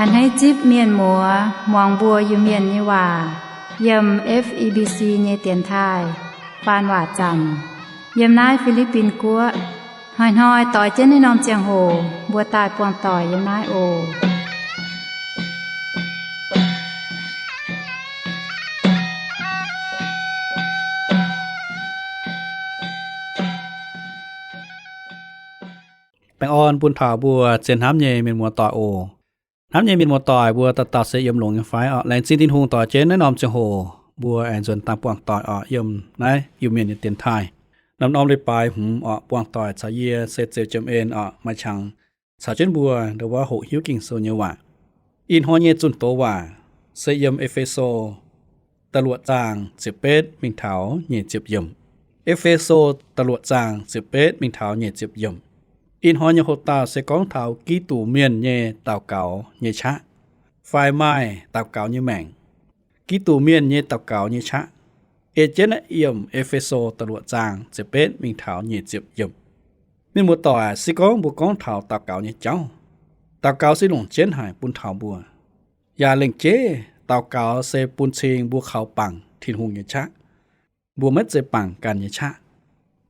A'hneiv zipv mienh muoz muangx mbuo Iu-Mienh nyei waac yiem F E B C nyei dienx taaih faan waac zanc yiem naaiv Fi^li^bin Guoqv. Hnoi-hnoi doix jienv naaiv norm ziangh hoc mbuo daaih buangh doic yiem naaiv oc. Baengh orn bun taux mbuo zien hnamv nyei mienh muoz-doic oc. Hnamv nyei mienh muoz-doic mbuo dauh dauh se yiem longx nyei fai orqc? Laengz zingh Tin-Hungh doix jienv naaiv norm ziangh hoc mbuo aengx nzuonx daaih buangh doic orqc yiem naaiv Iu-Mienh nyei dienx taaih. Norm-norm leiz-baaix hmz orqc buangh doic caux yie se Zeux Jiem En orqc maaih qangx caux jienv mbuo ndongc wuov hoqc hiuv Ging-Sou nyei waac. Ih hnoi nyei zunh doz waac se yiem E^fe^so da'luoqc zaang ziepc betv mingh taux nyic ziepc yiemc. E^fe^so da'luoqc zaang ziepc betv mingh taux nyic ziepc yiemc. Ih hnoi nyei hoc-dauh se gorngv taux Giduc Mienh nyei daux gaux nyei qaqv, fai maaih daux gaux nyei maengc. Giduc Mienh nyei daux gaux nyei qaqv ei jienv naaiv yiem E^fe^so da'luoqc zaang ziepc betv mingh taux nyic ziepc yiemc. Mienh muoz-doic, se gorngv mbuo gorngv taux daux gaux nyei jauv, daux gaux se longc jienv haic bun taux mbuo. Yaac lengc jeiv daux gaux se bun cing mbuo kaux bangc Tin-Hungh nyei qaqv. Mbuo maiv zeiz bangc ganh nyei qaqv.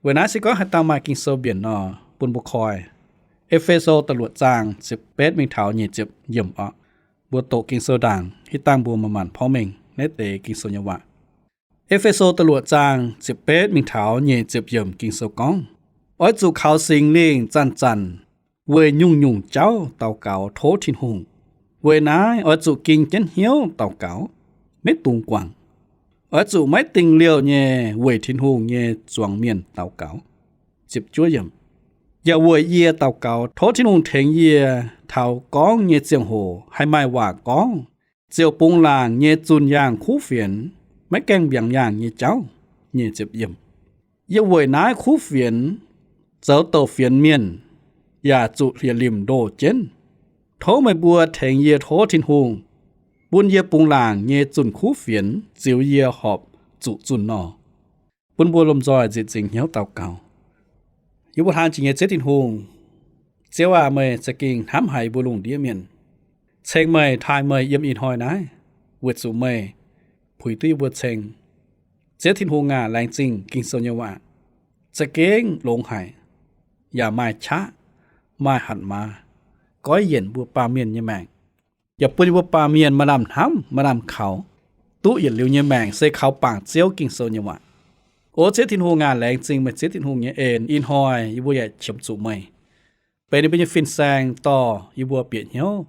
Weic naaiv se gorngv haaix dauh maaih Ging-Sou mbienc nor, bun mbuo koi E^fe^so da'luoqc zaang ziepc betv mingh taux nyic ziepc yiemc orqc. Mbuo doqc Ging-Sou ndaangc, hitv dangh mbuo manc-manc porv mengh naaiv deix Ging-Sou nyei waac. E^fe^so da'luoqc zaang ziepc betv mingh taux nyic ziepc yiemc Ging-Sou gorngv, oix zuqc kaux Singx Lingh zanc-zanc weic nyungc-nyungc jauv daux gaux tov Tin-Hungh. Weic naaiv oix zuqc ging jienv hnyouv daux gaux, maiv dungx guangc. Oix zuqc maiv dingh liouh nyei weic Tin-Hungh nyei zuangx mienh daux gaux. Yaac weic yie daux gaux tov Tin-Hungh tengx yie taux gorngv nyei ziangh hoc haih maaih waac gorngv, ziouc bungx laangc nyei zunh yaangh kuv fienx, maiv gaengh mbiaangx yaangh nyei jauv. Yie weic naaiv kuv fienx zoux douc fienx mienh, yaac zuqc yietc limc ndoh jienv. Tov meih mbuo tengx yie tov Tin-Hungh bun yie bungx laangc nyei zunh kuv fienx ziux yie horpc zuqc zunh nor. Bun mbuo lomh nzoih nzieqc nzingc hnyouv daux gaux. Yie mbuo hlang jiex nyei Ziouv Tin-Hungh, Ziouv aac, meih za'gengh hnamv haic yie mbuo lungh ndiev mienh. Ceng meih, taaih meih yiem ih hnoi naaiv, weic zuqc meih puix duqv yie mbuo ceng. Ziouv Tin-Hungh aac, laengz zingh Ging-Sou nyei waac za'gengh longx haic, yaac maaih qaqv, maaih hatc maaz, goiv yienc mbuo baamh mienh nyei maengc, yaac bun yie mbuo baamh mienh maaih lamh hnamv, maaih lamh kaux, duqv yietc liuz nyei maengc se kaux bangc Ziouv Ging-Sou nyei waac. O Ziouv Tin-Hungh aac, laengz zingh meih Ziouv Tin-Hungh nyei en. Ih hnoi yie mbuo yaac qiemx zuqc meih benx yie mbuo nyei fin-saeng dorh yie mbuo bieqc hnyouv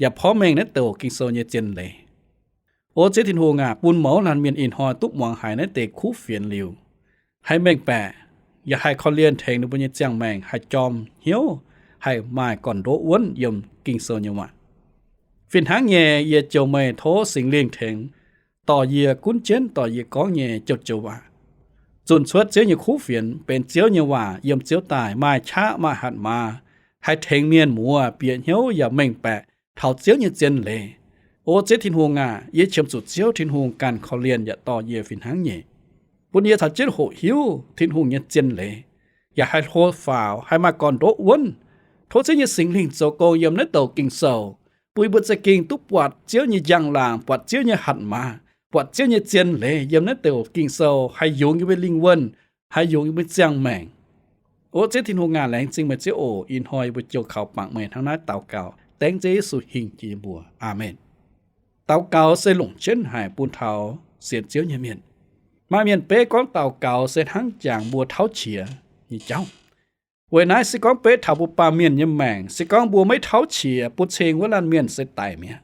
yaac porv mengh naaiv douc Ging-Sou nyei zien leiz. O Ziouv Tin-Hungh aac, bun mouz laanh mienh ih hnoi duqv muangx haiz naaiv deix kuv fienx liuz, haih mengh baeqc, yaac haih korv-lienh tengx ninh mbuo nyei ziangh maengc haih jorm hnyouv, haih maaih gorn-ndoqv wuonv yiem Ging-Sou nyei waac. Fih hnangv nyei, yie jouh meih tov Singx Lingh tengx dorh yie gunv jienv dorh yie gorngv nyei joux-joux waac zunh cuotv Ziouv nyei kuv fienx benx Ziouv nyei waac yiem Ziouv daaih maaih qaqv maaih hatc maaz, haih tengx mienh muoz bieqc hnyouv yaac mengh baeqc taux Ziouv nyei zien leiz. O Ziouv Tin-Hungh aac, yie qiemx zuqc Ziouv Tin-Hungh ganh korv-lienh yaac dorh yie fih hnangv nyei, bun yie caux jienv hoqc hiuv Tin-Hungh nyei zien leiz, yaac haih hlo faaux, haih maaih gorn-ndoqv wuonv. Tov Ziouv nyei Singx Lingh zoux gong yiem naaiv douc Ging-Sou, bun yie mbuo za'gengh duqv buatc Ziouv nyei njang-laangc, buatc Ziouv nyei hatc maaz, buatc Ziouv nyei zien leiz yiem naaiv douc Ging-Sou haih yungz yie mbuo lingh wuonh, haih yungz yie mbuo ziangh maengc. O Ziouv Tin-Hungh aac, laengz zingh meih Ziouv oc. Ih hnoi yie mbuo jouh kaux bangc meih hnangv naaiv daux gaux, dengv Ziouv Yesu hingh jiex yie mbuo. Aamen. Daux gaux se longc jienv haic bun taux sienx Ziouv nyei mienh. Maaih mienh beiv gorngv daux gaux se hnangv jangx mbuo tauv qiex nyei jauv. Weic naaiv se gorngv beiv taux mbuo baamh mienh nyei maengc, se gorngv mbuo maiv tauv qiex, bun cing wuov laanh mienh se daic mi'aqv.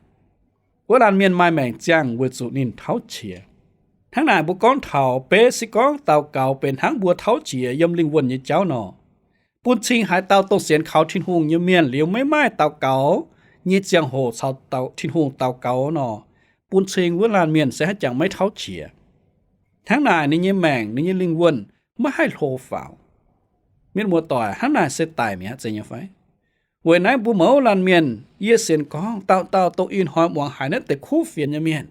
Wuov laanh mienh maaih maengc ziangh weic zuqc ninh tauv qiex. Hnangv naaic mbuo gorngv taux beiv se gorngv daux gaux benx hnangv mbuo tauv qiex yiem lingh wuonh nyei jauv nor, bun cing haaix dauh dongh sienx kaux Tin-Hungh nyei mienh liuz maiv maaih daux gaux nyei ziangh hoc caux Tin-Hungh daux gaux nor, bun cing wuov laanh mienh se haaix jangx maiv tauv qiex. Hnangv naaic ninh nyei maengc, ninh nyei lingh wuonh maiv haih hlo faaux. Mienh muoz-doic, hnangv naaic se daic mi'aqv, zeiz nyei fai? Weic naaiv mbuo mouz laanh mienh, yie sienx gorngv dauh dauh dongh ih hnoi muangx haiz naaiv deix kuv fienx nyei mienh,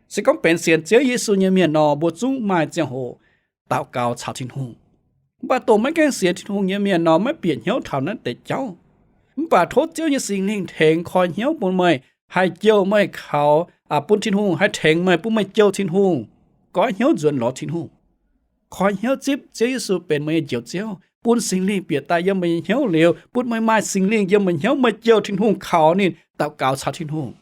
se gorngv benx sienx Ziouv Yesu nyei mienh nor, mbuo zungv maaih ziangh hoc daux gaux caux Tin-Hungh. Mv baac dongh maiv gaengh sienx Tin-Hungh nyei mienh nor, maiv bieqc hnyouv taux naaiv deix jauv. Mv baac tov Ziouv nyei Singx Lingh tengx koi hnyouv bun meih, haih jouh meih kaux, aa, bun Tin-Hungh, haih tengx meih, bun meih jouh Tin-Hungh, goiv hnyouv nzuonx lorz Tin-Hungh. Koi hnyouv zipv Ziouv Yesu benx meih nyei Njoux Ziouv, bun Singx Lingh bieqc daaih yiem meih nyei hnyouv liuz, bun meih maaih Singx Lingh yiem meih hnyouv, meih jouh Tin-Hungh, kaux ninh, daux gaux caux Tin-Hungh.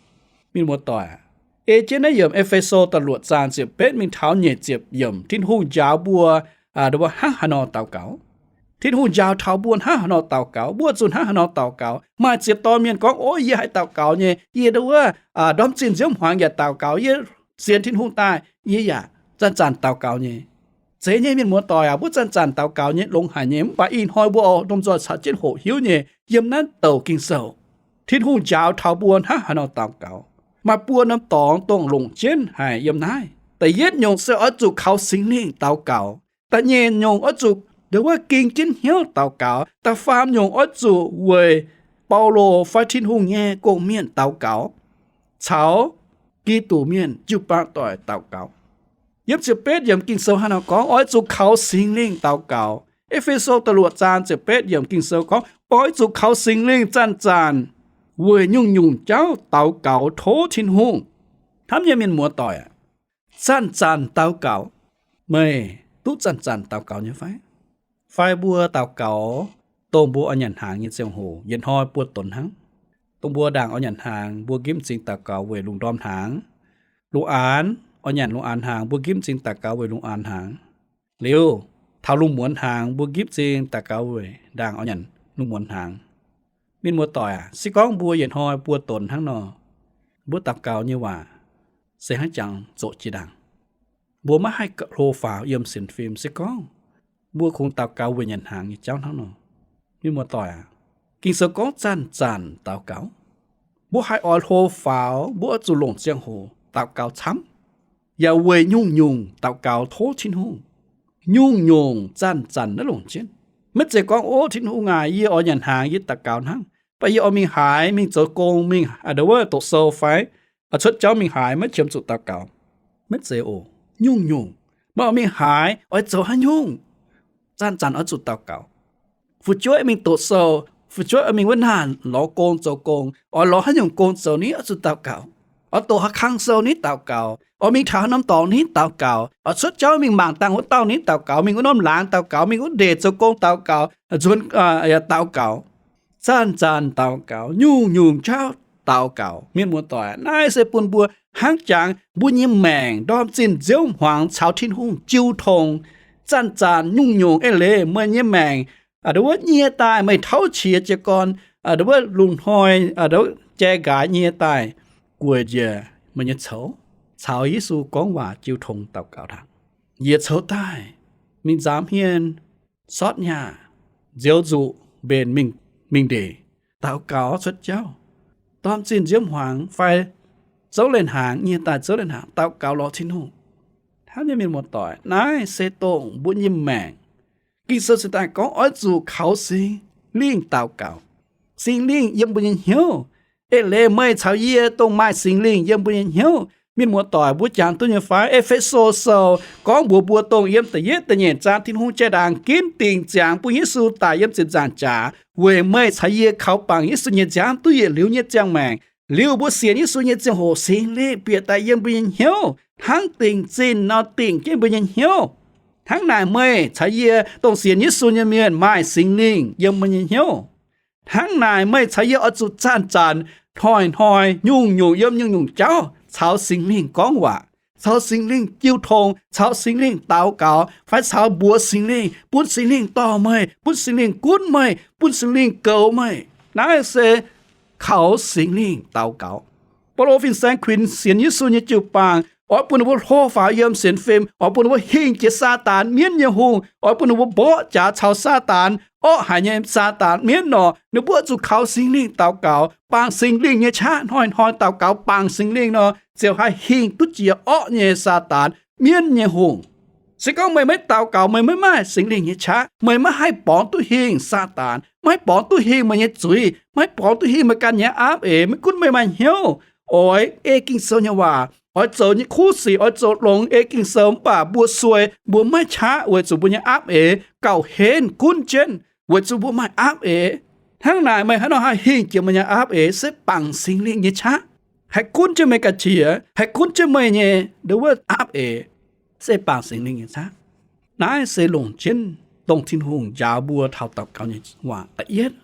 Mienh muoz-doic aac, ei jienv naaiv yiemc E^fe^so da'luoqc zaang ziepc betv mingh taux nyeic ziepc yiemc, Tin-Hungh njaaux mbuo, aa, mbuo hnangv haaix nor daux gaux. Tin-Hungh njaaux taux mbuo hnangv haaix nor daux gaux, mbuo zuqc hnangv haaix nor daux gaux. Maaih ziex dauh mienh gorngv, Ov, yie haih daux gaux nyei, yie ndau wuov, aa, ndorm zinh nziouv hmuangx yaac daux gaux, yie sienx Tin-Hungh daaih yie yaac zanc-zanc daux gaux nyei. Zeiz nyei, mienh muoz-doic aac, mbuo zanc-zanc daux gaux nyei longx haic nyei, mv baac ih hnoi mbuo oix lomh nzoih caux jienv hoqc hiuv nyei, yiem naaiv douc Ging-Sou, Tin-Hungh njaaux taux mbuo hnangv haaix nor daux gaux. Maaih buo norm dorngx dongh longc jienv haic yiem naaiv. Da'yietv nyungc se oix zuqc kaux Singx Lingh daux gaux. Da'nyeic nyungc oix zuqc ndau wuov ging jienv hnyouv daux gaux. Da'faam nyungc oix zuqc weic Baulo fai Tin-Hungh nyei gong-mienh daux gaux, caux Giduc mienh jiu-baang doic daux gaux. Yiem ziepc betv yiemc Ging-Sou hnangv naaiv gorngv, oix zuqc kaux Singx Lingh daux gaux. E^fe^so da'luoqc zaang ziepc betv yiemc Ging-Sou gorngv, oix zuqc kaux Singx Lingh zanc-zanc weic nyungc-nyungc jauv daux gaux tov Tin-Hungh. Hnamv nyei mienh muoz-doic aac, zanc-zanc daux gaux. Meih duqv zanc-zanc daux gaux nyei fai? Fai mbuo daux gaux dongh mbuo oix nyanc hnaangx nyei ziangh hoc, yietc hnoi buo donx hnangv. Dongh mbuo ndaangc oix nyanc hnaangx, mbuo nqipv m'zing daux gaux weic lungh ndorm hnaangx. Lungh aanx, oix nyanc lungh aanx hnaangx, mbuo nqipv m'zing daux gaux weic lungh aanx hnaangx. Liuz, taux lungh muonz hnaangx, mbuo nqipv m'zing daux gaux weic ndaangc oix nyanc lungh muonz hnaangx. Mienh muoz-doic aac, se gorngv mbuo yietc hnoi buo donx hnangv nor, mbuo daux gaux nyei waac se hnangv jangx zoqc jiex ndaangc. Mbuo maiv haih hlo faaux yiem sienx fim se gorngv mbuo kungx daux gaux weic nyanc hnaangx nyei jauv hnangv nor. Mienh muoz-doic aac, Ging-Sou gorngv zanc-zanc daux gaux. Mbuo haih oix hlo faaux, mbuo oix zuqc longc ziangh hoc daux gaux camv, yaac weic nyungc-nyungc daux gaux tov Tin-Hungh. Nyungc-nyungc zanc-zanc naaiv longc jienv. Maiv zeiz gorngv, Ov, Tin-Hungh aac, yie oix nyanc hnaangx, yie daux gaux hnangv, mv baac yie oix mingh haaix, mingh zoux gong, mingh a'ndau wuov doqc sou fai cuotv jauv mingh haaix, maiv qiemx zuqc daux gaux. Maiv zeiz oc. Nyungc-nyungc, meih oix mingh haaix, oix zoux haaix nyungc, zanc-zanc oix zuqc daux gaux. Fu'jueiv mingh doqc sou, fu'jueiv oix mingh wuov naaic lorz gong zoux gong, oix lorz haaix nyungc gong zoux ni oix zuqc daux gaux. Oix doqc haaix kang sou ni daux gaux, oix mingh taux haaix norm dorngx ni daux gaux, oix cuotv jauv mingh mangc dangh wuov dauh ni daux gaux, mingh wuov norm laangz daux gaux, mingh wuov ndeic zoux gong daux gaux, nzuonx yaac daux gaux. Zanc-zanc daux gaux, nyungc-nyungc jauv daux gaux. Mienh muoz-doic, naaiv se bun mbuo hnangv jangx mbuo nyei maengc ndorm zinh nziouv hmuangx caux Tin-Hungh jiu tong. Zanc-zanc nyungc-nyungc eix leiz meih nyei maengc, a'ndau wuov nyie daaih meih tauv qiex jiez gorn, a'ndau wuov lungh hnoi, a'ndau wuov jai nqaaix nyie daaih gueic njiec meih nyei coux, caux Yesu gorngv waac jiu tong daux gaux ndaangc. Njiec coux daaih, mingh nzaaux hmien, sortv nyaah, nzioux nzuqc mbenc mingh, mingh ndeic, daux gaux cuotv jauv, ndorm zinh nziouv hmuangx fai zouv leiz-hnaangx nyie daaih zouv leiz-hnaangx daux gaux lorz Tin-Hungh. Hnamv nyei mienh muoz-doic, naaiv se dongh mbuo nyei maengc. Ging-Sou cingx daaih gorngv oix zuqc kaux Singx Lingh daux gaux. Singx Lingh yiem mbuo nyei hnyouv. Eix leiz meih caux yie dongh maaih Singx Lingh yiem mbuo nyei hnyouv. Mienh muoz-doic, mbuo jangx duqv nyei fai? E^fe^so Sou gorngv mbuox mbuo dongh yiem da'yietv da'nyeic zaang Tin-Hungh jaa-ndaangc ginv dingc ziangx bun Yesu daic yiem ziepc nzaangc jaax weic meih caux yie kaux bangc Yesu nyei nziaamv duqv yietc liuz nyei ziangh maengc. Liuz mbuo sienx Yesu nyei ziangh hoc, Singx Lingh bieqc daaih yiem mbuo nyei hnyouv hnangv dingc zinh nor dingc jienv mbuo nyei hnyouv. Hnangv naaic meih caux yie dongh sienx Yesu nyei mienh maaih Singx Lingh yiem mbuo nyei hnyouv. Hnangv naaic meih caux yie oix zuqc zanc-zanc, hnoi-hnoi, nyungc-nyungc yiem nyungc-nyungc jauv caux Singx Lingh gorngv waac, caux Singx Lingh jiu tong, caux Singx Lingh daux gaux, fai caux mbuox Singx Lingh, bun Singx Lingh dorh meih, bun Singx Lingh gunv meih, bun Singx Lingh goux meih. Naaiv se kaux Singx Lingh daux gaux. Baulo fin-saeng kuinx sienx Yesu nyei jiu-baang, oix bun ninh mbuo hlo faaux yiem sienx fim, oix bun ninh mbuo hingh jiex Saadaan mienv nyei hungh, oix bun ninh mbuo mborqv jaax caux Saadaan, orqv haic nyei Saadaan mienv nor, ninh mbuo zuqc kaux Singx Lingh daux gaux, bangc Singx Lingh nyei qaqv, hnoi-hnoi daux gaux bangc Singx Lingh nor, ziouc haih hingh duqv jiex orqv nyei Saadaan mienv nyei hungh. Se gorngv meih maiv daux gaux, meih maiv maaih Singx Lingh nyei qaqv, meih maiv haih borngz duqv hingh Saadaan, maiv haih borngz duqv hingh meih nyei zuiz, maiv haih borngz duqv hingh meih ganh nyei aapv eix. Maiv gunv meih maaih hnyouv oix ei Ging-Sou nyei waac, oix zoux nyei kuv sic, oix zoux longx ei Ging-Sou, mv baac mbuo suei, mbuo maiv qaqv weic zuqc mbuo nyei aapv eix gauh henv gunv jienv weic zuqc mbuo maaih aapv eix. Hnangv naaic meih haaix nor haih hingh jiex meih nyei aapv eix? Se bangc Singx Lingh nyei qaqv. haih gunv jienv meih ga'qiex, haih gunv jienv meih nyei nduov wuov aapv eix, se bangc Singx Lingh nyei qaqv. Naaiv se longc jienv dongh Tin-Hungh njaaux mbuo taux daux gaux nyei waac. Da'yietv,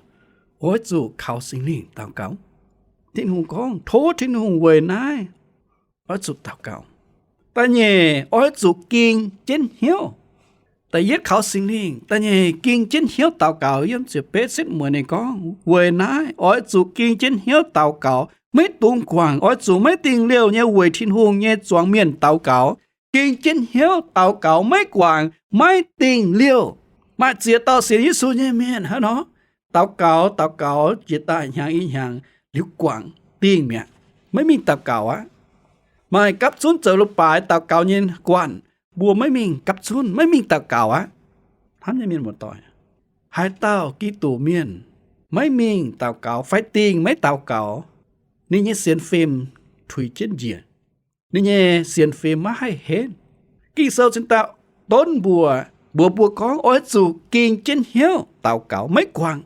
oix zuqc kaux Singx Lingh daux gaux. Tin-Hungh gorngv, tov Tin-Hungh weic naaiv oix zuqc daux gaux. Da'nyeic, oix zuqc ging jienv hnyouv. Da'yietv kaux Singx Lingh, da'nyeic ging jienv hnyouv daux gaux. Yiem ziepc betv setv mueiz ninh gorngv, weic naaiv oix zuqc ging jienv hnyouv daux gaux, maiv dungx guangc. Oix zuqc maiv dingh liouh nyei weic Tin-Hungh nyei zuangx mienh daux gaux, ging jienv hnyouv daux gaux, maiv guangc, maiv dingh liouh. Maaih ziex dauh sienx Yesu nyei mienh hnangv nor, daux gaux daux gaux jiex daaih hnyangx i hnyangx liuz guangc dingh mi'aqv, maiv mingh daux gaux aqv. Maaih gapv zunv zoux leiz-baaix daux gaux nyei guanh, mbuo maiv mingh gapv zunv, maiv mingh daux gaux aqv. Hnamv nyei mienh muoz-doic, haaix dauh Giduc mienh maiv mingh daux gaux fai dingh maiv daux gaux, ninh nyei sienx fim tuix jienv njiec, ninh nyei sienx fim maiv haih henv. Ging-Sou cingx daaih donv mbuo, mbuox mbuo gorngv oix zuqc ging jienv hnyouv daux gaux, maiv guangc,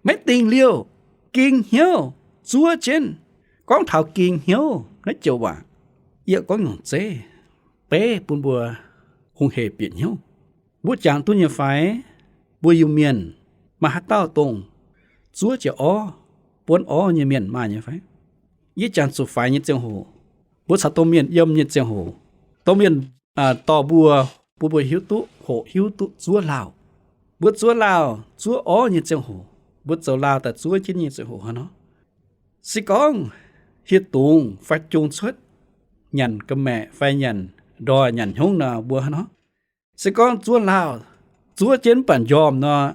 maiv dingh liouh, ging hnyouv zuov jienv. Gorngv taux ging hnyouv naaiv joux waac, yie gorngv nyungc zeiv beiv bun mbuo hungh hec bieqc hnyouv. Mbuo jangx duqv nyei fai? Mbuo Iu-Mienh maaih haaix dauh dongh zuov jiex orv, buonv orv nyei mienh maaih nyei fai? Yie jangx zuqc faix nyei ziangh hoc, mbuo caux domh mienh yiem nyei ziangh hoc, domh mienh dorh mbuo, bun mbuo hiuv duqv, hoqc hiuv duqv zuov lauh. Mbuo zuov lauh, zuov orv nyei ziangh hoc, mbuo zoux lauh daaih zuov jienv nyei ziangh hoc hnangv nor. Se gorngv hieh dungz fai jung cuotv nyanc ga'maeqc fai nyanc ndoih nyanc hnyouv nor, mbuo hnangv nor. Se gorngv zuov lauh, zuov jienv mv baac njormh nor,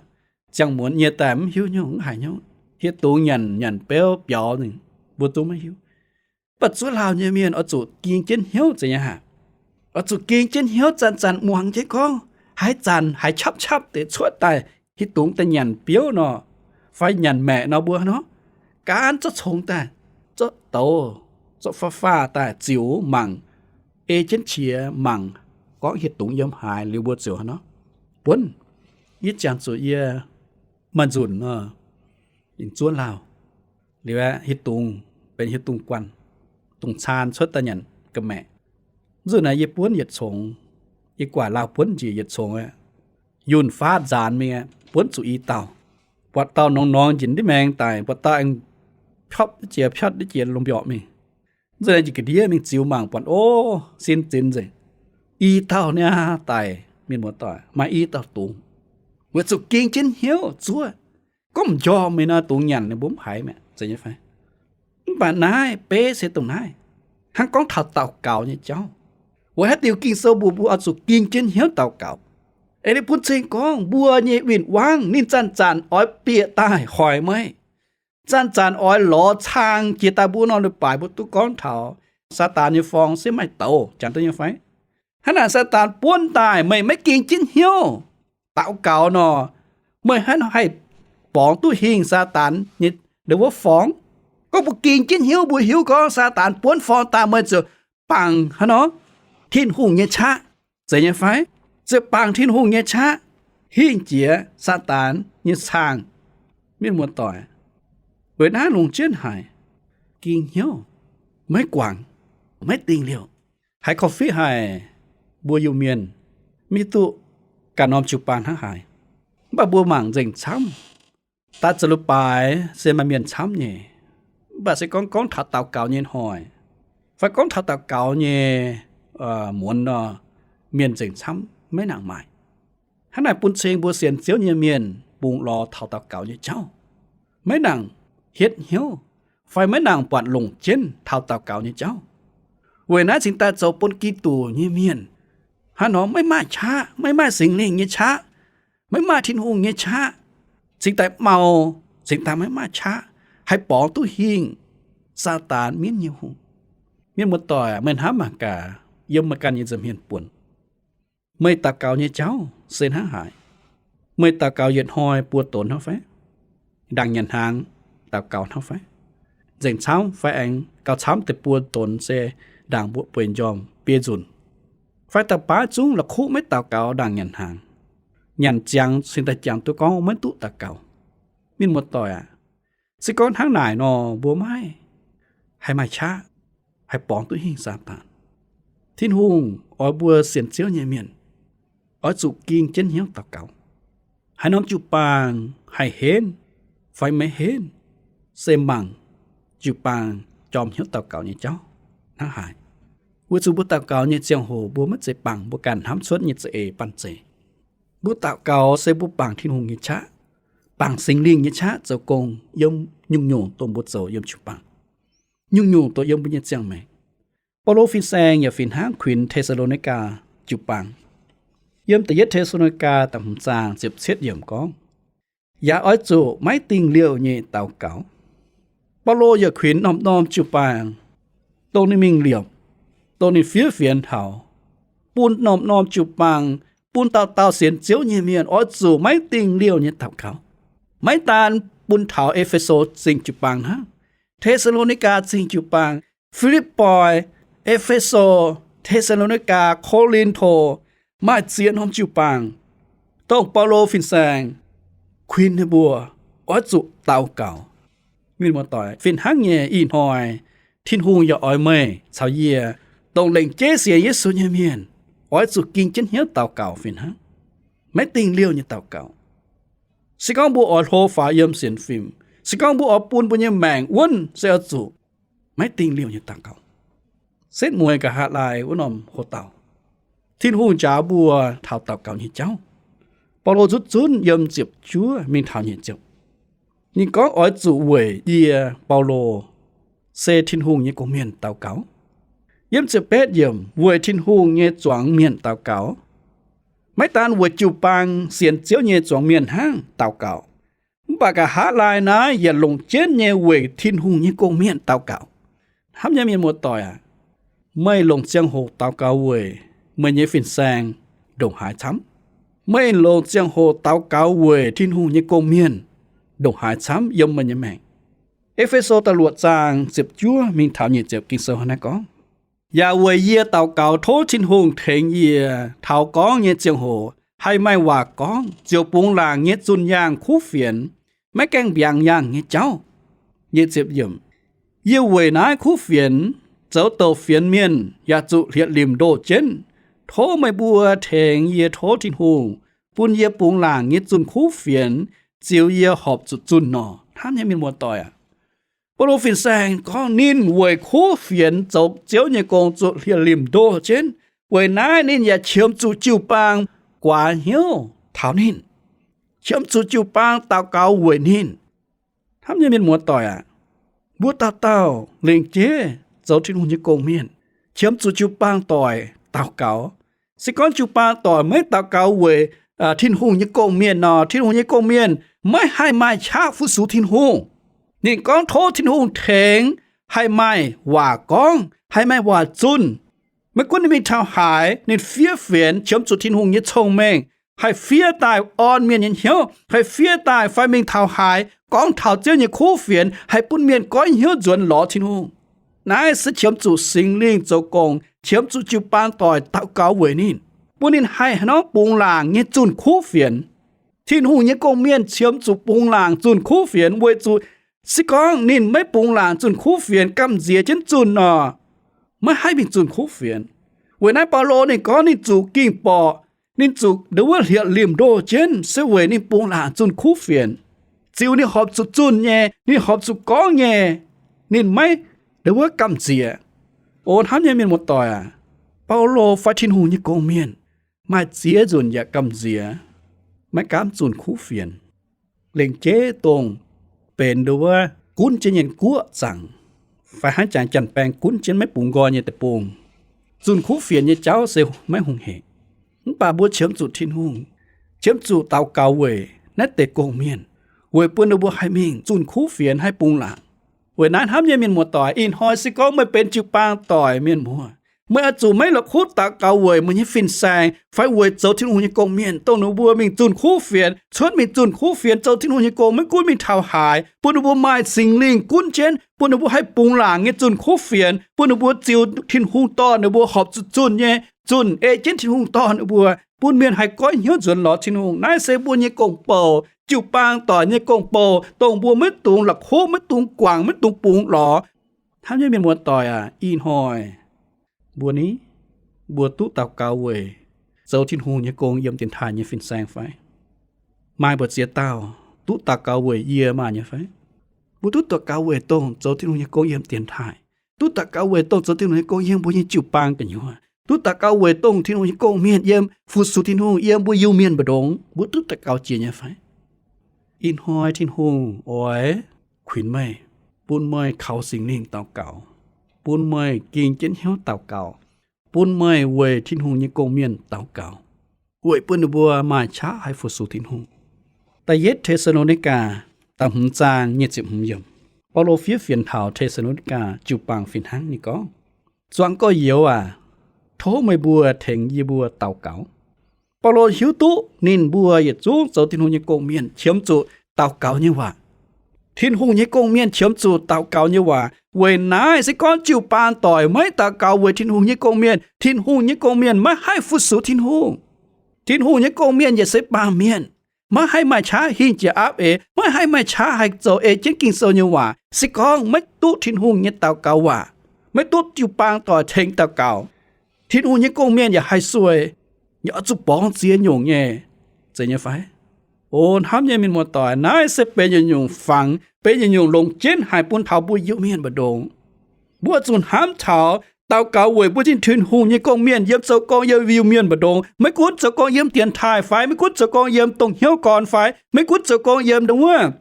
ziangh muonz nyie daaih mv hiuv hnyouv, mv haiz hnyouv. Hieh dungz nyanc nyanc beuv biaux nzengc, mbuo zungv maiv hiuv. Mv baac zuov lauh nyei mienh oix zuqc ging jienv hnyouv zeiz nyei haic. Oix zuqc ging jienv hnyouv zanc-zanc muangx jienv gorngv, haaix zanc haiz qapv-qapv deix cuotv daaih, hieh dungz daaih nyanc biouv nor, fai nyanc maeqc nor, mbuo hnangv nor, gaanv zorqv congx daaih, zorqv douz, zorqv faah-faah daaih ziux mangc, ei jienv qiex mangc, gorngv hieh dungz yiem haaix liuz mbuo ziouc hnangv nor buonv. Yie jangx zuqc yie maaih nzunc nor, yie zuov lauh liuz aeqv, hieh dungz benx hieh dungz guanh, dungz caan cuotv daaih nyanc ga'maeqc. Nzunc naaiv yie buonv yietc congx, yie guaax lauh buonv njiec yietc congx aeqv, yunh faatv nzaanx mingh aeqv, buonv zuqc i dauh. Buatc dauh norngx-norngx njiec ndiev maengx daic, buatc dauh aengx piopv jiex piotv jiex lomh mbiorqc mingh. Nzunc naaiv njiec ga'ndiev mingh ziux mangc buatc, o, sin zinx nzengc. I dauh niaa daic, mienh muoz-doic, maaih i dauh dungz. Weic zuqc ging jienv hnyouv zuov. Gorngv m'njormh mingh nor, dungz nyanc ninh mbuo mv haiz mi'aqv, zeiz nyei fai? Mv baac naaiv beiv se dongh naaiv, hnangv gorngv taux daux gaux nyei jauv. Weic haaix diuc Ging-Sou mbuox mbuo oix zuqc ging jienv hnyouv daux gaux? Eix leiz bun cing gorngv mbuo nyei win-wangv ninh zanc-zanc oix bieqc daaih hoic meih, zanc-zanc oix lorz cang jiex daaih mbuo nor, leiz-baaix mbuo duqv gorngv taux Saadaan nyei forng se maaih douz, jangx duqv nyei fai? Hnangv naaic Saadaan buonv daaih meih maiv ging jienv hnyouv daux gaux nor, meih hnangv haih borngz duqv hingh Saadaan nyei ndau wuov forng? Gorngv mbuo ging jienv hnyouv, mbuo hiuv gorngv Saadaan buonv forng daaih, meih ziouc bangc hnangv nor Tin-Hungh nyei qaqv, zeiz nyei fai? Ziouc bangc Tin-Hungh nyei qaqv hingh jiex Saadaan nyei cang. Mienh muoz-doic, weic naaiv longc jienv haic, ging hnyouv, maiv guangc, maiv dingh liouh. Haiz korv-fiqv haic, mbuo Iu-Mienh maiv hiuv duqv ganh norm jiu-baang hnangv haaix. Mv baac mbuo mangc nzengc camv, daaih zoux leiz-baaix se maaih mienh camv nyei. Mv baac se gorngv gorngv taux daux gaux nyei hnoi, fai gorngv taux daux gaux nyei muonz nor, mienh nzengc camv, maiv nangc maaic. Hnangv naaic bun cing mbuo sienx Ziouv nyei mienh bungx lorz taux daux gaux nyei jauv, maiv nangc hietv hnyouv, fai maiv nangc buatc longc jienv taux daux gaux nyei jauv. Weic naaiv cingx daaih zoux bun Giduc nyei mienh hnangv nor maiv maaih qaqv, maiv maaih Singx Lingh nyei qaqv, maiv maaih Tin-Hungh nyei qaqv, cingx daaih mau, cingx daaih maiv maaih qaqv haih borngz duqv hingh Saadaan mienv nyei hungh. Mienh muoz-doic, meih hnamv mangc gaax, yiem meih ganh nyei nza'hmien buonc, meih daux gaux nyei jauv se hnangv haaix? Meih daux gaux yietc hnoi buo donx hnangv fai? Ndaangc nyanc hnaangx daux gaux hnangv fai? Nzengc camv fai aengx gauh camv deix buo donx se ndaangc mbuo bueix njormh biei nzunc, fai da'baav zungv la'kuqv maiv daux gaux ndaangc nyanc hnaangx, nyanc ziangx cingx daaih jangx duqv gorngv maiv duqv daux gaux. Mienh muoz-doic aac, se gorngv hnangv naaic nor, mbuo maiv haih maaih qaqv. haih borngz duqv hingh Saadaan. Tin-Hungh oix mbuo sienx Ziouv nyei mienh oix zuqc ging jienv hnyouv daux gaux. Haaix norm jiu-baang haih henv fai maiv henv, se mangc jiu-baang jorm hnyouv daux gaux nyei jauv hnangv haaix. Weic zuqc mbuo daux gaux nyei ziangh hoc mbuo maiv zeiz bangc mbuo ganh hnamv cuotv nyei za'eix banh zeic. Mbuo daux gaux se mbuo bangc Tin-Hungh nyei qaqv, bangc Singx Lingh nyei qaqv zoux gong yiem nyungc-nyungc dongh mbuo zoux yiem jiu-baang, nyungc-nyungc dongh yiem mbuo nyei ziangh maengc. Baulo fin-saeng yaac fih hnangv kuinx Te^saa^lo^ni^gaa jiu-baang. Yiem da'yietv Te^saa^lo^ni^gaa da'hmz zaang ziepc cietv yiemc gorngv, yaac oix zuqc maiv dingh liouh nyei daux gaux. Baulo yaac kuinx norm-norm jiu-baang, dongh ninh mingh liepc, dongh ninh fiev fienx taux, bun norm-norm jiu-baang, bun dauh dauh sienx Ziouv nyei mienh oix zuqc maiv dingh liouh nyei daux gaux. Maiv daan bun taux E^fe^so Zingh jiu-baang hnangv, Te^saa^lo^ni^gaa Zingh jiu-baang, Fi^lipv^poi, E^fe^so, Te^saa^lo^ni^gaa, Ko^lin^to, maaih ziex norm jiu-baang, dongh Baulo fin-saeng kuinx ninh mbuo oix zuqc daux gaux. Mienh muoz-doic, fih hnangv nyei ih hnoi, Tin-Hungh yaac oix meih caux yie, dongh lengc jeiv sienx Yesu nyei mienh, oix zuqc ging jienv hnyouv daux gaux fih hnangv, maiv dingh liouh nyei daux gaux. Se gorngv mbuo oix hlo faaux yiem sienx fim, se gorngv mbuo oix bun mbuo nyei maengc wuonv, se oix zuqc maiv dingh liouh nyei daux gaux. Setv mueiz nqa'haav laai wuov norm hoc dauh, Tin-Hungh njaaux mbuo taux daux gaux nyei jauv. Baulo zunv zunv yiem ziepc juov mingh taux nyic ziepc, ninh gorngv oix zuqc weic yie, Baulo, se Tin-Hungh nyei gong-mienh daux gaux. Yiem ziepc betv yiemc, weic Tin-Hungh nyei zuangx mienh daux gaux. Maiv daan weic jiu-baang sienx Ziouv nyei zuangx mienh hnangv daux gaux, mv baac nqa'haav laai naaiv yaac longc jienv nyei weic Tin-Hungh nyei gong-mienh daux gaux. Hnamv nyei mienh muoz-doic aac, meih longc ziangh hoc daux gaux weic meih nyei fin-saeng ndongc haaix camv? Meih longc ziangh hoc daux gaux weic Tin-Hungh nyei gong-mienh ndongc haaix camv yiem meih nyei maengc? E^fe^so da'luoqc zaang ziepc juov mingh taux nyic ziepc Ging-Sou hnangv naaiv gorngv, yaac weic yie daux gaux tov Tin-Hungh tengx yie taux gorngv nyei ziangh hoc haih maaih waac gorngv, ziouc bungx laangc nyei zunh yaangh kuv fienx, maiv gaengh mbiaangx yaangh nyei jauv. Yie weic naaiv kuv fienx zoux douc fienx mienh yaac zuqc hlieqv-limc ndoh jienv. Tov meih mbuo tengx yie tov Tin-Hungh bun yie bungx laangc nyei zunh kuv fienx, ziux yie horpc zuqc zunh nor. Hnamv nyei mienh muoz-doic aac, Baulo fin-saeng gorngv ninh weic kuv fienx zoux Ziouv nyei gong zuqc hlieqv-limc ndoh jienv. Weic naaiv ninh yaac qiemx zuqc jiu-baang guaax hnyouv taux ninh, qiemx zuqc jiu-baang daux gaux weic ninh. Hnamv nyei mienh muoz-doic aac, mbuo dauh dauh lengc jeiv zoux Tin-Hungh nyei gong-mienh, qiemx zuqc jiu-baang doic daux gaux. Se gorngv jiu-baang doic maiv daux gaux weic Tin-Hungh nyei gong-mienh nor, Tin-Hungh nyei gong-mienh maiv haih maaih qaqv fu-sux Tin-Hungh. Ninh gorngv tov Tin-Hungh tengx haih maaih waac gorngv, haih maaih waac zunh. Maiv gunv ninh mingh taux haaix, ninh fiev fienx qiemx zuqc Tin-Hungh nyei cong-mengh, haih fiev daaih orn mienh nyei hnyouv, haih fiev daaih fai mingh taux haaix gorngv taux Ziouv nyei kuv fienx, haih bun mienh goiv hnyouv nzuonx lorz Tin-Hungh. Naaiv se qiemx zuqc Singx Lingh zoux gong, qiemx zuqc jiu-baang doic daux gaux weic ninh, bun ninh haih hnangv bungx laangc nyei zunh kuv fienx. Tin-Hungh nyei gong-mienh qiemx zuqc bungx laangc zunh kuv fienx, weic zuqc se gorngv ninh maiv bungx laangc zunh kuv fienx, gamh nziex jienv zunh nor, maiv haih mingh zunh kuv fienx. Weic naaiv Baulo ninh gorngv ninh zuqc ging borqc, ninh zuqc ndon wuov hlieqv-limc ndoh jienv se weic ninh bungx laangc zunh kuv fienx. Ziux ninh horpc zuqc zunh nyei, ninh horpc zuqc gorngv nyei, ninh maiv ndon wuov gamh nziex. O hnamv nyei mienh muoz-doic aac, Baulo fai Tin-Hungh nyei gong-mienh maaih ziex nzunc yaac gamh nziex, maiv gaamv zunh kuv fienx. Lengc jeiv dongh benx ndon wuov gunv jienv nyei guoqv zaangc, fai hnangv jangx janx-baeng gunv jienv maiv bungx nqoi nyei deic-bung, zunh kuv fienx nyei jauv se maiv hungh heic. Mv baac mbuo qiemx zuqc Tin-Hungh, qiemx zuqc daux gaux weic naaiv deix gong-mienh, weic bun ninh mbuo haih mingh zunh kuv fienx, haih bungx laangc. Weic naaiv hnamv nyei mienh muoz-doic, ih hnoi se gorngv meih benx jiu-baang doic mienh muoz, meih oix zuqc maiv la'kuqv daux gaux weic meih nyei fin-saeng fai weic zoux Tin-Hungh nyei gong-mienh, dongh ninh mbuo mingh zunh kuv fienx, cuotv mingh zunh kuv fienx, zoux Tin-Hungh nyei gong, maiv gunv mingh taux haaix, bun ninh mbuo maaih Singx Lingh gunv jienv, bun ninh mbuo haih bungx laangc nyei zunh kuv fienx, bun ninh mbuo ziux Tin-Hungh dorh ninh mbuo horpc zuqc zunh nyei zunh, ei jienv Tin-Hungh dorh ninh mbuo, bun mienh haih goiv hnyouv nzuonx lorz Tin-Hungh. Naaiv se mbuo nyei gong-bou, jiu-baang doic nyei gong-bou, dongh mbuo maiv dungx la'kuqv, maiv dungx guangc, maiv dungx bungx lorz. Hnamv nyei mienh muoz-doic aac, ih hnoi mbuo ni, mbuo duqv daux gaux weic zoux Tin-Hungh nyei gong yiem dienx taaih nyei fin-saeng fai? Maaih mbu'ziex dauh duqv daux gaux weic yie maaih nyei fai? Mbuo duqv daux gaux weic dongh zoux Tin-Hungh nyei gong yiem dienx taaih, duqv daux gaux weic dongh zoux Tin-Hungh nyei gong yiem mbuo nyei jiu-baang gu'nyuoz, duqv daux gaux weic dongh Tin-Hungh nyei gong-mienh yiem fu-sux Tin-Hungh yiem mbuo Iu-Mienh mbu'ndongx, mbuo duqv daux gaux jiex nyei fai? Ih hnoi Tin-Hungh oix kuinx meih, bun meih kaux Singx Lingh daux gaux, bun meih ging jienv hnyouv daux gaux, bun meih weic Tin-Hungh nyei gong-mienh daux gaux, weic bun ninh mbuo maaih qaqv haih fu-sux Tin-Hungh. Da'yietv Te^saa^lo^ni^gaa da'hmz zaang nyic ziepc hmz yiemc, Baulo fiev fienx taux Te^saa^lo^ni^gaa jiu-baang fih hnangv. Ninh gorngv, Zuangx gorx-youz aac, tov meih mbuo tengx yie mbuo daux gaux. Baulo hiuv duqv ninh mbuo yietc zungv zoux Tin-Hungh nyei gong-mienh qiemx zuqc daux gaux nyei waac. Tin-Hungh nyei gong-mienh qiemx zuqc daux gaux nyei waac. Weic naaiv se gorngv jiu-baang doic maiv daux gaux weic Tin-Hungh nyei gong-mienh, Tin-Hungh nyei gong-mienh maiv haih fu-sux Tin-Hungh. Tin-Hungh nyei gong-mienh yaac se baamh mienh, maiv haih maaih qaqv hingh jiex aapv eix, maiv haih maaih qaqv haih zoux ei jienv Ging-Sou nyei waac, se gorngv maiv duqv Tin-Hungh nyei daux gaux waac, maiv duqv jiu-baang doic tengx daux gaux, Tin-Hungh nyei gong-mienh yaac haih sueih, yaac oix zuqc borngz ziex nyungc nyei. Zeiz nyei fai? O hnamv nyei mienh muoz-doic, naaiv se benx yietc nyungc fangx, benx yietc nyungc longc jienv haic bun taux mbuo Iu-Mienh mbu'ndongx. Mbuo oix zuqc hnamv taux daux gaux weic mbuo nyei Tin-Hungh nyei gong-mienh yiem zoux gong yiem Iu-Mienh mbu'ndongx, maiv gunv zoux gong yiem dienx taaih fai, maiv gunv zoux gong yiem dongh hnyouv gorn fai, maiv gunv zoux gong yiem dongh wuov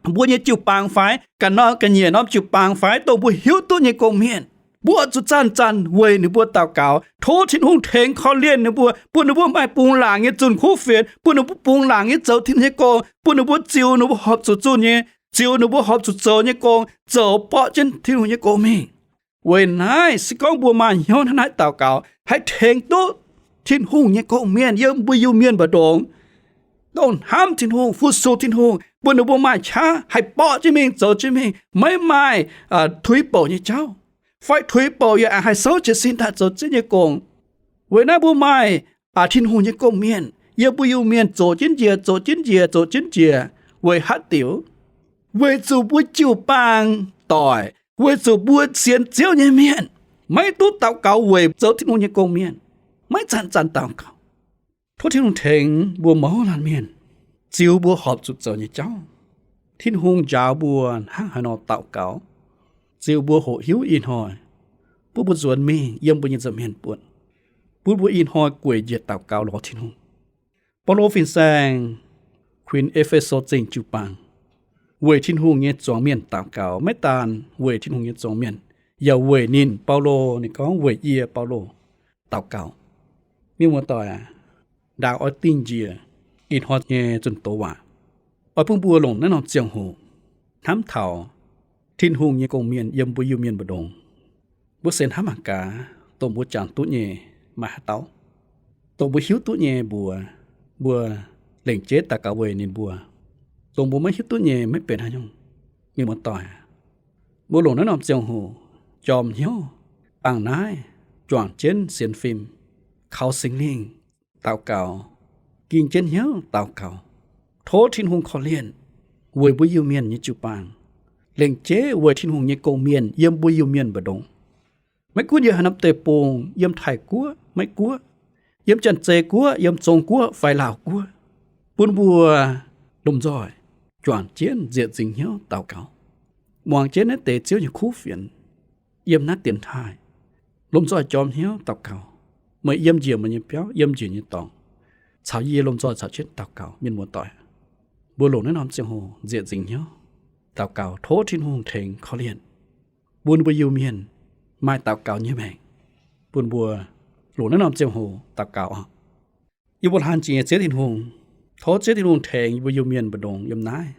mbuo nyei jiu-baang fai, ga'norm ga'nyiec norm jiu-baang fai, dongh mbuo hiuv duqv nyei gong-mienh, mbuo oix zuqc zanc-zanc weic ninh mbuo daux gaux, tov Tin-Hungh tengx korv-lienh ninh mbuo, bun ninh mbuo maaih bungx laangc nyei zunh kuv fienx, bun ninh mbuo bungx laangc nyei zoux Tin-Hungh nyei gong, bun ninh mbuo ziux ninh mbuo horpc zuqc zunh nyei, ziux ninh mbuo horpc zuqc zoux nyei gong, zoux borqv jienv Tin-Hungh nyei gong mingh. Weic naaiv se gorngv mbuo maaih hnyouv hnangv naaiv daux gaux, haih tengx duqv Tin-Hungh nyei gong-mienh yiem mbuo Iu-Mienh mbu'ndongx, dongh hnamv Tin-Hungh, fu-sux Tin-Hungh, bun ninh mbuo maaih qaqv haih borqv jienv mingh, zoux jienv mingh, maiv maaih tuix bouc nyei jauv, fai tuix bouc yaac haih souv jiez sin daaih zoux zieqv nyei gong. Weic naaiv mbuo maaih Tin-Hungh nyei gong-mienh yiem mbuo Iu-Mienh zoqc jienv njiec, zoqc jienv njiec, zoqc jienv njiec. Weic haaix diuc? Weic zuqc mbuo jiu-baang doic, weic zuqc mbuo sienx Ziouv nyei mienh maiv duqv daux gaux weic zoux Tin-Hungh nyei gong-mienh, maiv zanc-zanc daux gaux. Tov Tin-Hungh tengx mbuo mouz laanh mienh, ziux mbuo horpc zuqc zoux nyei jauv. Tin-Hungh njaaux mbuo hnangv haaix nor daux gaux, ziux mbuo hoqc hiuv ih hnoi, bun mbuo nzuonx mingh yiem mbuo nyei nza'hmien buonc, bun mbuo ih hnoi gueic njiec daux gaux lorz Tin-Hungh. Baulo fin-saeng kuinx E^fe^so Zingh jiu-baang weic Tin-Hungh nyei zuangx mienh daux gaux. Maiv daan weic Tin-Hungh nyei zuangx mienh, yaac weic ninh, Baulo, ninh gorngv, weic yie, Baulo, daux gaux. Mienh muoz-doic aac, ndaangc oix dingh njiec ih hnoi nyei zunh doz waac, oix bun mbuo longc naaiv norm ziangh hoc hnamv taux Tin-Hungh nyei gong-mienh yiem mbuo Iu-Mienh mbu'ndongx. Mbuo se hnamv mangc gaax, dongh mbuo jangx duqv nyei maaih haaix dauh? Dongh mbuo hiuv duqv nyei mbuox, mbuo lengc jeiv daux gaux weic ninh mbuo. Dongh mbuo maiv hiuv duqv nyei maiv benx haaix nyungc. Mienh muoz-doic, mbuo longc naaiv norm ziangh hoc jorm hnyouv, dangh naaiv juangc jienv sienx fim, kaux Singx Lingh daux gaux, ging jienv hnyouv daux gaux, tov Tin-Hungh korv-lienh weic mbuo Iu-Mienh nyei jiu-baang, lengc jeiv weic Tin-Hungh nyei gong-mienh yiem mbuo Iu-Mienh mbu'ndongx. Maiv gunv yiem haaix norm deic-bung, yiem Taiv-Guoqv, Meiv-Guoqv, yiem Janx-Zei Guoqv, yiem Zong-Guoqv fai Laauv-Guoqv, bun mbuo lomh nzoih juangc jienv nzieqc nzingc hnyouv daux gaux, muangx jienv naaiv deix Ziouv nyei kuv fienx, yiem naaiv dienx taaih, lomh nzoih jorm hnyouv daux gaux. Meih yiem njiec meih nyei biauv, yiem njiec nyei dorngx, caux yie lomh nzoih caux jienv daux gaux. Mienh muoz-doic, mbuo longc naaiv norm ziangh hoc nzieqc nzingc hnyouv daux gaux, tov Tin-Hungh tengx korv-lienh, bun mbuo Iu-Mienh maaih daux gaux nyei maengc, bun mbuo longc naaiv norm ziangh hoc daux gaux oc. Yie mbuo hlaang jiex nyei Ziouv Tin-Hungh, tov Ziouv Tin-Hungh tengx yie mbuo Iu-Mienh mbu'ndongx yiem naaiv.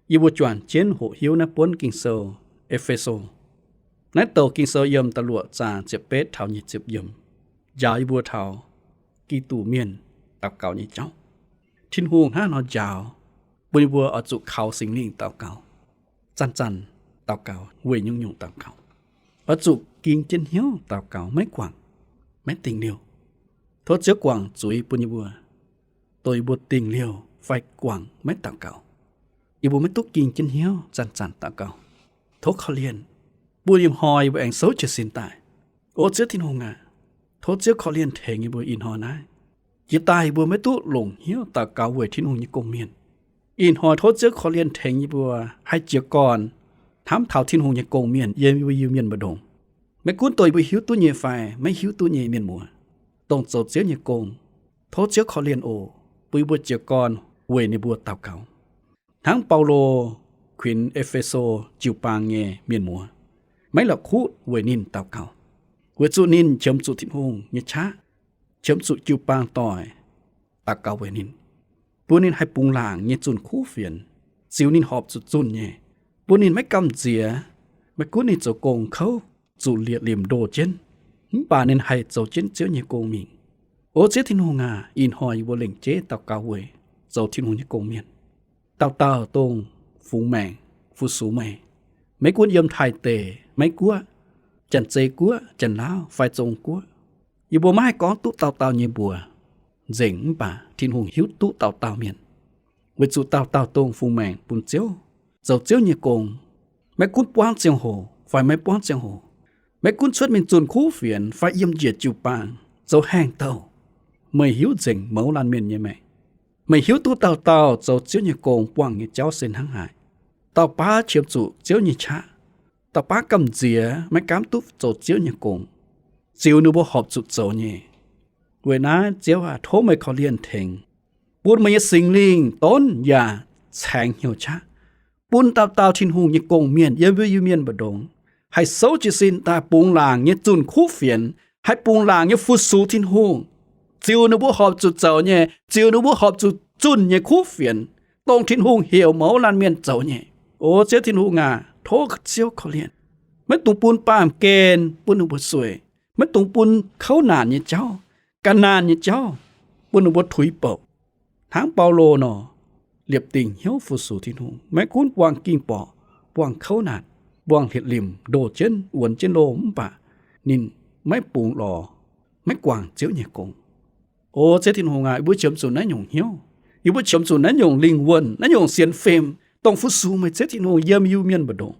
Yie mbuo juangc jienv hoqc hiuv naaiv buonv Ging-Sou, E^fe^so. Naaiv douc Ging-Sou yiem da'luoqc zaang ziepc betv taux nyic ziepc yiemc, njaaux yie mbuo taux Giduc mienh daux gaux nyei jauv. Tin-Hungh hnangv nor njaaux, bun yie mbuo oix zuqc kaux Singx Lingh daux gaux, zanc-zanc daux gaux, weic nyungc-nyungc daux gaux. Oix zuqc ging jienv hnyouv daux gaux, maiv guangc, maiv dingc liouh. Tov Ziouv guangc zuiz bun yie mbuo, dongh yie mbuo dingc liouh fai guangc maiv daux gaux, yie mbuo maiv duqv ging jienv hnyouv zanc-zanc daux gaux. Tov korv-lienh, bun ih hnoi yie mbuo aengx souv jiez sin daaih. O Ziouv Tin-Hungh aac, tov Ziouv korv-lienh tengx yie mbuo ih hnoi naaiv. Jiex daaih yie mbuo maiv duqv longc hnyouv daux gaux weic Tin-Hungh nyei gong-mienh. Ih hnoi tov Ziouv korv-lienh tengx yie mbuo haih jiez gorn hnamv taux Tin-Hungh nyei gong-mienh yiem yie mbuo Iu-Mienh mbu'ndongx. Maiv gunv dongh yie mbuo hiuv duqv nyei fai maiv hiuv duqv nyei mienh muoz, dongh zoux Ziouv nyei gong, tov Ziouv korv-lienh oc, bun yie mbuo jiez gorn weic ninh mbuo daux gaux. Hnangv Baulo kuinx E^fe^so jiu-baang nyei mienh muoz, maiv la'kuqv weic ninh daux gaux, weic zuqc ninh qiemx zuqc Tin-Hungh nyei qaqv, qiemx zuqc jiu-baang doic daux gaux weic ninh, bun ninh haih bungx laangc nyei zunh kuv fienx, ziux ninh horpc zuqc zunh nyei, bun ninh maiv gamh nziex. Maiv gunv ninh zoux gong kouv, zuqc liepc limc ndoh jienv, mv baac ninh haih zoux jienv Ziouv nyei gong mingh. O Ziouv Tin-Hungh aac, ih hnoi yie mbuo lengc jeiv daux gaux weic zoux Tin-Hungh nyei gong-mienh, dauh dauh dongh fungx maengc fu-sux meih. Maiv gunv yiem Taiv deic, Meiv Guoqv, Janx-Zei Guoqv, Janx-Laauv fai Zong Guoqv, yie mbuo maiv haih gorngv duqv dauh dauh nyei mbuox nzengc, mv baac Tin-Hungh hiuv duqv dauh dauh mienh, weic zuqc dauh dauh dongh fungx maengc bun Ziouv, zoux Ziouv nyei gong, maiv gunv buangv ziangh hoc fai maiv buangv ziangh hoc, maiv gunv cuotv mingh zunh kuv fienx fai yiem njiec jiu-baang zoux haengh douh. Meih hiuv nzengc mouz laanh mienh nyei maengc. Meih hiuv duqv dauh dauh zoux Ziouv nyei gong buangh nyei jauv se hnangv haaix. Dauh baav qiemx zuqc Ziouv nyei qaqv, dauh baav gamh nziex maiv gaamv duqv zoux Ziouv nyei gong, ziux ninh mbuo horpc zuqc zoux nyei. Weic naaiv Ziouv aac, tov meih korv-lienh tengx, bun meih nyei Singx Lingh donv yaac caengx hnyouv qaqv, bun dauh dauh Tin-Hungh nyei gong-mienh yiem mbuo Iu-Mienh mbu'ndongx haih souv jiez sin daaih bungx laangc nyei zunh kuv fienx, haih bungx laangc nyei fu-sux Tin-Hungh, ziux ninh mbuo horpc zuqc zoux nyei, ziux ninh mbuo horpc zuqc zunh nyei kuv fienx, dongh Tin-Hungh heuc mouz laanh mienh zoux nyei. O Ziouv Tin-Hungh aac, tov Ziouv korv-lienh. Maiv dungx bun baamh gen bun ninh mbuo sueih. Maiv dungx bun kouv naanc nyei jauv, ga'naanh nyei jauv bun ninh mbuo tuix bouc. Hnangv Baulo nor, liepc dingc hnyouv fu-sux Tin-Hungh, maiv gunv buangh ging-borqc, buangh kouv naanc, buangh liepc limc ndoh jienv, wuonx jienv loh, mv baac ninh maiv bungx lorz, maiv guangc Ziouv nyei gong. O Ziouv Tin-Hungh aac, yie mbuo qiemx zuqc naaiv nyungc hnyouv. Yie mbuo qiemx zuqc naaiv nyungc lingh wuonh, naaiv nyungc sienx fim, dongh fu-sux meih Ziouv Tin-Hungh yiem Iu-Mienh mbu'ndongx.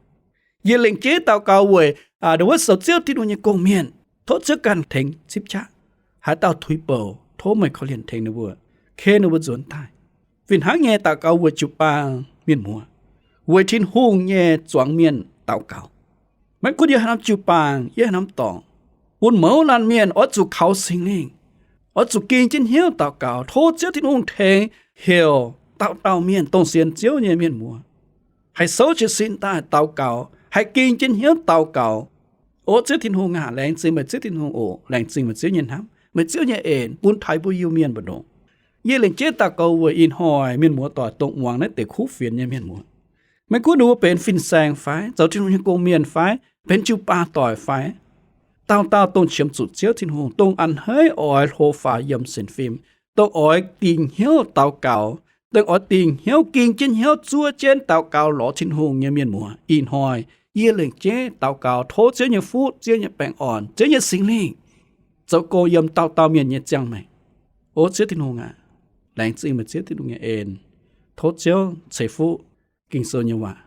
Yie lengc jeiv daux gaux weic aa, dongh wuov zoux Ziouv Tin-Hungh nyei gong-mienh. Tov Ziouv ganh tengx zipv qaqv. Haaix dauh tuix bouc, tov meih korv-lienh tengx ninh mbuo, ken ninh mbuo nzuonx daaih. Fih hnangv nyei daux gaux weic jiu-baang mienh muoz, weic Tin-Hungh nyei zuangx mienh daux gaux. Maiv gunv yiem haaix norm jiu-baang, yiem haaix norm dorngx, bun mouz laanh mienh oix zuqc kaux Singx Lingh, oix zuqc ging jienv hnyouv daux gaux. Tov Ziouv Tin-Hungh tengx heuc dauh dauh mienh dongh sienx Ziouv nyei mienh muoz haih souv jiez sin daaih daux gaux, haih ging jienv hnyouv daux gaux. O Ziouv Tin-Hungh aac, laengz zingh meih Ziouv Tin-Hungh oc. Laengz zingh meih Ziouv nyei hnamv, meih Ziouv nyei en bun taux yie mbuo Iu-Mienh mbu'ndongx. Yie lengc jeiv daux gaux weic ih hnoi mienh muoz doic dongh muangx naaiv deix kuv fienx nyei mienh muoz. Maiv gunv ninh mbuo benx fin-saeng fai zoux Tin-Hungh nyei gong-mienh fai benx jiu-baang doic fai, dauh dauh dongh qiemx zuqc Ziouv Tin-Hungh, dongh a'hneiv oix hlo faaux yiem sienx fim, dongh oix dingc hnyouv daux gaux, dongh oix dingc hnyouv ging jienv hnyouv zuov jienv daux gaux lorz Tin-Hungh nyei mienh muoz, ih hnoi yie lengc jeiv daux gaux tov Ziouv nyei fuqv, Ziouv nyei baengh orn, Ziouv nyei Singx Lingh zoux gong yiem dauh dauh mienh nyei ziangh maengc. O Ziouv Tin-Hungh aac, laengz zingh meih Ziouv Tin-Hungh nyei en. Tov Ziouv ceix fuqv Ging-Sou nyei waac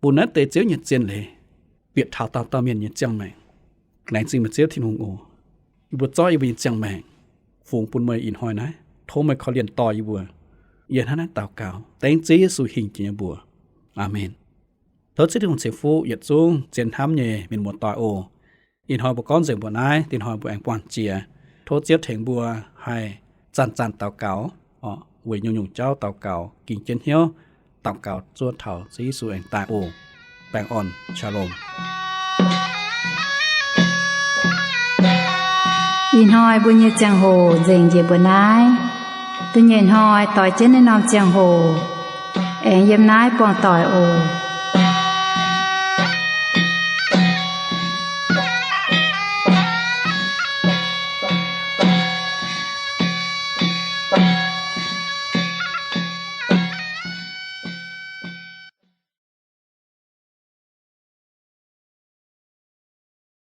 bun naaiv deix Ziouv nyei zien leiz bieqc taux dauh dauh mienh nyei ziangh maengc. Laengz zingh meih Ziouv Tin-Hungh oc. Yie mbuo zorqv yie mbuo nyei ziangh maengc fungx bun meih ih hnoi naaiv. Tov meih korv-lienh dorh yie mbuo. Yie hnangv naaiv daux gaux dengv Ziouv Yesu hingh jiex nyei mbuox. Aamen. Tov Ziouv Tin-Hungh ceix fuqv yietc zungv zien hnamv nyei mienh muoz-doic oc. Ih hnoi mbuo gorngv nzengc mbuoqc naaiv, dinh hnoi mbuo aengx buangh jiex. Tov Ziouv tengx mbuo haih zanc-zanc daux gaux, weic nyungc-nyungc jauv daux gaux, ging jienv hnyouv daux gaux zuov taux Ziouv Yesu aengx daaih oc. Baengh orn, Shalom. Ih hnoi mbuo nyei ziangh hoc nzengc njiec mbuoqc naaiv. Da'nyeic hnoi doix jienv naaiv norm ziangh hoc aengx yiem naaiv buangh doic oc.